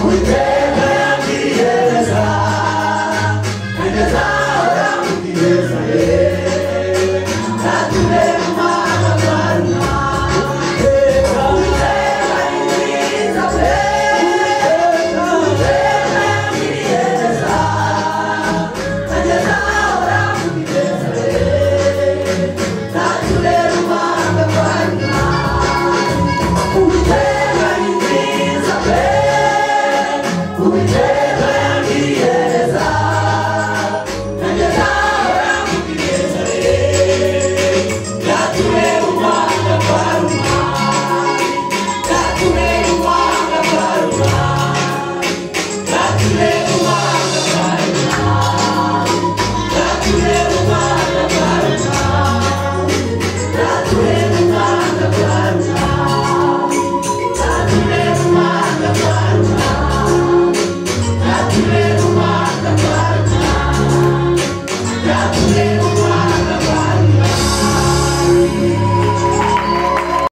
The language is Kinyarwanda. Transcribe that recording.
Uwiteka yangiriye neza, nanjye nzahora mvuga ineza ye. Nzatureba umwanga kwa Ruma. Uwiteka ni mwiza pe, Uwiteka yangiriye neza, nanjye nzahora mvuga ineza ye. Nzatureba umwanga kwa Ruma. Uwiteka ni mwiza pe, Uwiteka yangiriye neza, nanjye nzahora mvuga ineza ye. Nzatureba umwanga kwa Ruma. Nzatureba umwanga kwa Ruma. Nzatureba umwanga kwa Ruma. Nzatureba umwanga kwa Ruma. Nzatureba umwanga kwa Ruma. Nzatureba umwanga kwa Ruma. Nzatureba